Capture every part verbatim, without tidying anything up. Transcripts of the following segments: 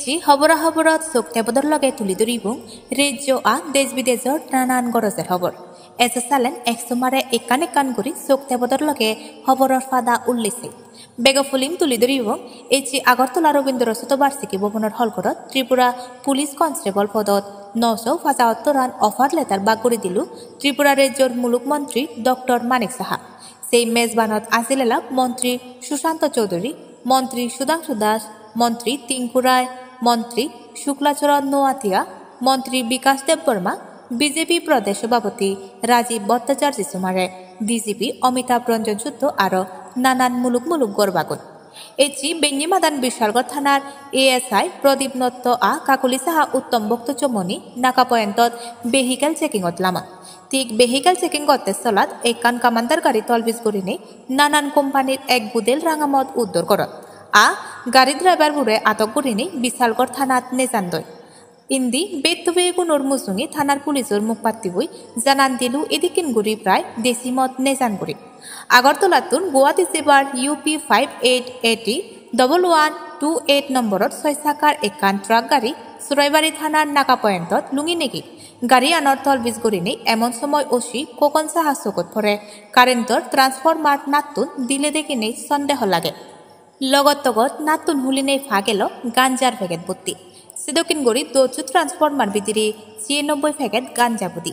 Di hobora hoborot sok tebodor loge tuli duribong rejjo a dej bidejor nanan gorojer hobor. Ejo salen ek somare ekkan ekkan guri sok tebodor loge hoboror pada ullise. Bego pulim tuli duribong ecche Agartala Robindro Sotobarshiki Bhobonor holgorot Tripura Police Constable podot noso pajahattoran offer letter bak guri dilu Tripura rejjor muluk montri Doctor Manik Saha. Sei mejbanot ajil elak montri Sushanta Chowdhury, montri Sudhangshu Das, montri Tinku Rai, montri Shukla Charan Noatia, montri Bikash Debbarma, B J P Pradesh Sabhapati Rajiv Bhattacharjee somare D G P Amitabh Ranjan suddo aro nanan muluk muluk gorbagun. Ecche Benney madan Bishalgarh thanar A S I Pradip Nath a Kakuli Saha Uttam Bhakta Chomoni naka pointot vehicle checking ot lamon. Thik vehicle checking gotte solat ekkan commander gari tolbij gurinei nanan company-r ek budel rangamot uddor goron. A gari driver bore atok gurinei Bishalgarh thanat nejandoi. Indi bettobegunor mujunge thanar pulisor mukpattiboi janan dilu edikken guri prai desimot nejan guri. Agartalattun Guwahati jebar U P five eight A T double one two eight nomboror soi sakar ekkan truck gari Suraibari thanar naka pointot lungi negi. Gariyanor tolbij gurinei emon somoi O C Kokon Saha sogot pore, karentor transformer nattun dile deginei sondeho lage. Logot togot nattun hulinei pa gelo ganjar packet botti. Sedokken guri dosso transformer bidire siyanoboi packet ganja budi,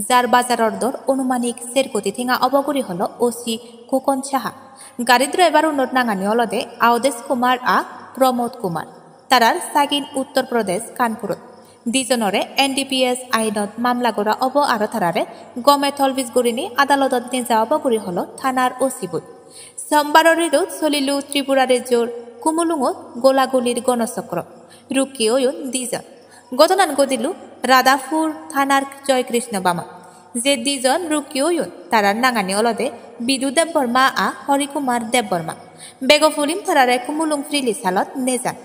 jar bajaror dor onumanik ser koti tenga obo guri holo O C Kokon Saha. Gari driver unor nangani olode Avdesh Kumar a Pramod Kumar. Tarar sagin Uttar Pradesh Kanpurot. Dijonore N D P S ainot mamla gora obo aro tarare gome tolbij gurinei adalodot neja obo guri holo thanar O C boi. Sombaror ridot solilu Tripura rejjor Khumulungot golagulir gonosokro. Rukki oyon dijon. Godonan godilu Radhapur thanar Joy Krishna Bamot. Je dijon rukki oyon, tarar nangani olode Bidu Debbarma a Hari Kumar Debbarma. Bego pulim tarare Khumulung pirili salot nejan.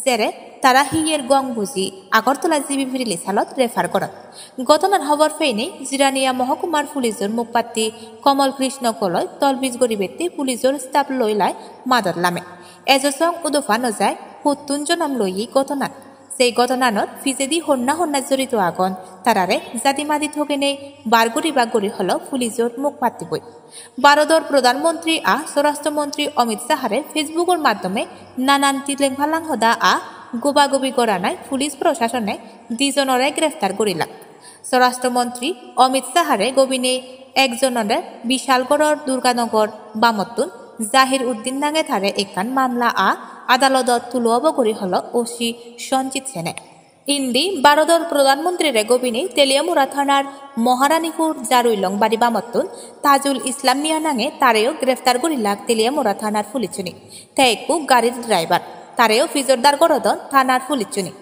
Jere tara hiyer gong buji Agartala G B pirili salot refer goron. Godonan hobor peinei Jirania Mohokumar pulisor mukpatti Kamal Krishna Koloi tolbij guribette pulisor staff loi lai madot lame. Ejo song udopa no jai huttun jonom loye godonan. Sei godonanot pijedi honna honna jorito agon, tarare jadi madi thogenei bar guribak guri holo pulisor mukpattiboi. Bharodor Pradhan Montri a Swarashtra Montri Amit Shahare Facebook-or maddome nanan tileng palang hoda a gobagobi goranai police proshasone dijonore greftar gorilak. Swarashtra Montri Amit Shahare gobinei ekjonore Bishalgarhor Durganagar bamottun Zahir Uddin nange tare ekkan mamla a adalodot tulo obo guri holo O C Sanjit Sene. Indi Bharodor Pradhan Montrire gobinei Teliamura thanar Moharanipur Jaruilong bari bamottun Tajul Islam Mia nange tareyo greftar gorilak Teliamura thanar pulisune. Te ekku garir driver, tareyo pijordar gorodon thanar pulisune.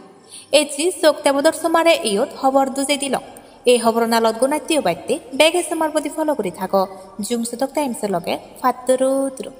Ecche sok tebodor somare iyot hobor dujei dilong. Ei hoboro nalot gunatte obatte bege somar bodi follow guri thago Jumsodok Times-o loge. Patturu turu.